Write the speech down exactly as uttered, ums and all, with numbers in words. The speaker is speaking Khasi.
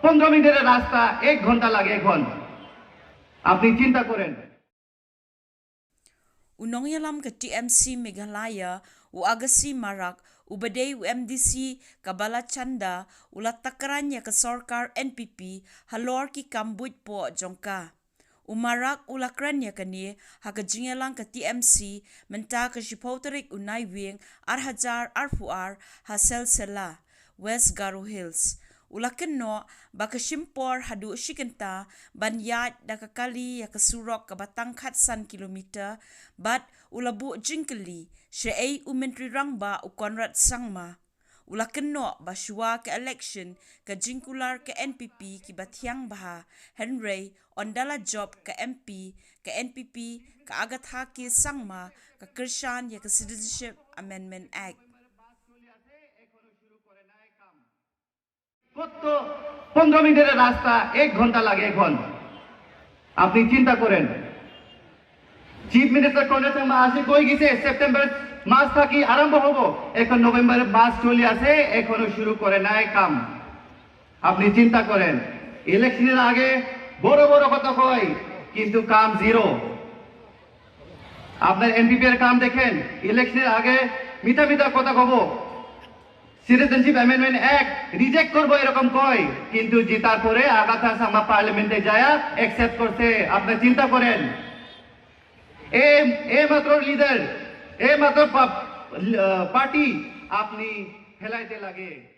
পনেরো মিনিটের রাস্তা এক ঘন্টা লাগে এখন। আপনি চিন্তা করেন। U nongïalam ka T M C Meghalaya, u Agassi Marak, uba dei u M D C ka Balachander, u la takran ïa ka sorkar N P P halor ki kam buit poh jong ka. U Marak u la kren ïa kane ha ka jingïalang ka T M C mynta ka shiphew tarik u Naiwieng ar hajar arphew ar ha Selsela, West Garo Hills. U la kynnoh ba ka shim por haduh shi kynta ban ïaid da ka kali ïa ka surok kaba tang khatsan kilometer, bad u la buh jingkylli shaei u Myntri Rangbah u Conrad Sangma. U la kynnoh ba shuwa ka election ka jingkular ka N P P kiba thiang bha, hynrei ynda la jop ka M P ka N P P, ka Agatha K Sangma, ka kyrshan ïa ka Citizenship Amendment Act. কত? পনেরো মিনিটের রাস্তা এক ঘন্টা লাগে এখন। আপনি চিন্তা করেন। চিফ মিনিস্টার কনরাড সাংমা আসে কই গেছে, সেপ্টেম্বর মাস থাকি আরম্ভ হবো, এখন নভেম্বর মাস চলে আসে, এখনো শুরু করে নাই কাম। আপনি চিন্তা করেন, ইলেকশনের আগে বড় বড় কথা কয়, কিন্তু কাম জিরো। আপনার এনপিপি এর কাম দেখেন, ইলেকশনের আগে মিঠা মিঠা কথা কব, সিটিজেনশিপ অ্যামেন্ডমেন্ট অ্যাক্ট রিজেক্ট করবো এরকম কয়, কিন্তু জিতার পরে আগাথা সাংমা পার্লামেন্টে যায়া অ্যাকসেপ্ট করছে। আপনি চিন্তা করেন, এ এ মাত্র লিডার, এ মাত্র পা- আহ, পার্টি আপনি ফেলাইতে লাগে।